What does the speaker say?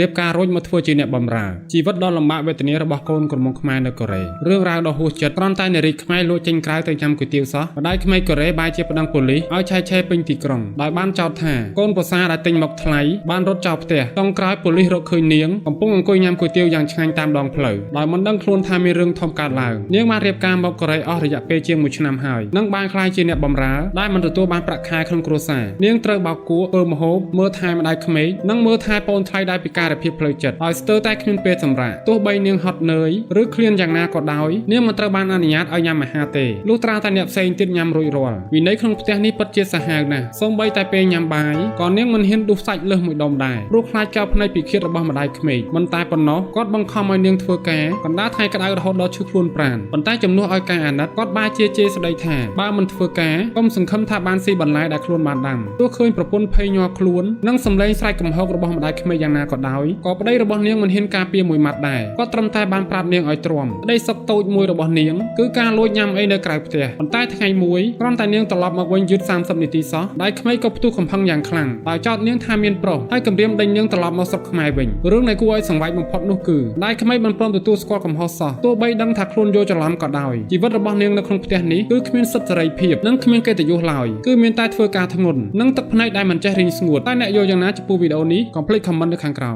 រៀបការរួចមកធ្វើជាអ្នកបម្រើជីវិតដ៏លំបាកវេទនារបស់កូនក្រមុំខ្មែរនៅកូរ៉េរឿងរ៉ាវដ៏ហួសចិត្តគ្រាន់តែនារីខ្មែរលក់ចេញក្រៅទៅញ៉ាំគុយទាវសោះម្ដាយក្មេកកូរ៉េបែរជាប្តឹងប៉ូលីសឲ្យឆែកឆេរពេញទីក្រុងដោយបានចោទថាកូនប្រសាដែលទិញមកថ្លៃបានរត់ចោលផ្ទះចុងក្រោយប៉ូលីសរកឃើញនាងកំពុងអង្គុយញ៉ាំគុយទាវយ៉ាងឆ្ងាញ់តាមដងផ្លូវដោយមិនដឹងខ្លួនថាមានរឿងធំកើតឡើងនាងបានរៀបការមកកូរ៉េអស់រយៈពេលជាង1ឆ្នាំហើយនិងបានក្លាយជាអ្នកបម្រើដែលមិនទទួលបានប្រាក់ខែក្នុងគ្រួសារនាងត្រូវបោកគក់ធ្វើម្ហូបមើលថែម្ដាយក្មេកនិងមើលថែប្អូនថ្លៃដែលពិការភាពផ្លូវចិត្តហើយស្ទើរតែគ្មានពេលសម្រាកទោះបីនាងហត់នឿយឬឃ្លានយ៉ាងណាក៏ដោយនាងមិនត្រូវបានអនុញ្ញាតឲ្យញ៉ាំអាហារទេលុះត្រាតែអ្នកផ្សេងទៀតញ៉ាំរួចរាល់វិន័យក្នុងផ្ទះនេះពិតជាសាហាវណាស់សូម្បីតែពេលញ៉ាំបាយក៏នាងមិនហ៊ានដុសសាច់លើសមួយដុំដែរព្រោះខ្លាចកែវភ្នែកពិឃាតរបស់ម្ដាយក្មេកមិនតែប៉ុណ្ណោះគាត់បង្ខំឲ្យនាងធ្វើការកណ្ដាលថ្ងៃក្តៅរហូតដល់ឈឺខ្លួនប្រាណប៉ុន្តែជំនួសឲ្យការអាណិតគាត់បែរជាជេរស្ដីថាបើមិនធ្វើការកុំសង្ឃឹមថាបានស៊ីបន្លែដែលខ្លួនបានដាំទោះឃើញប្រពន្ធភ័យញ័រខ្លួននិងសម្លេងស្រែកកំហុករបស់ម្ដាយក្មេកយ៉ាងណាក៏ដោយក៏ប្តីរបស់នាងមិនហ៊ានការពារមួយម៉ាត់ដែរគាត់ត្រឹមតែបានប្រាប់នាងឲ្យទ្រាំប្តីសុកតូចមួយរបស់នាងគឺការលួចញ៉ាំអីនៅក្រៅផ្ទះប៉ុន្តែថ្ងៃមួយគ្រាន់តែនាងត្រឡប់មកវិញយឺត30នាទីសោះម្ដាយក្មេកក៏ផ្ទុះកំហឹងយ៉ាងខ្លាំងដោយចោទនាងថាមានប្រុសហើយគំរាមដេញនាងត្រឡប់មកស្រុកខ្មែរវិញរឿងដែលគួរឲ្យសង្វេគបំផុតនោះគឺម្ដាយក្មេកមិនព្រមទទួលស្គាល់កំហុសសោះទោះបីដឹងថាខ្លួនយល់ច្រឡំក៏ដោយជីវិតរបស់នាងនៅក្នុងផ្ទះនេះគឺគ្មានសិទ្ធិសេរីភាពនិងគ្មានកិត្តិយសឡើយគឺមានតែធ្វើការធ្ងន់និងទឹកភ្នែកដែលមិនចេះរីងស្ងួតតែអ្នកយល់យ៉ាងណាចំពោះវីដេអូនេះកុំភ្លេច comment នៅខាងក្រោម។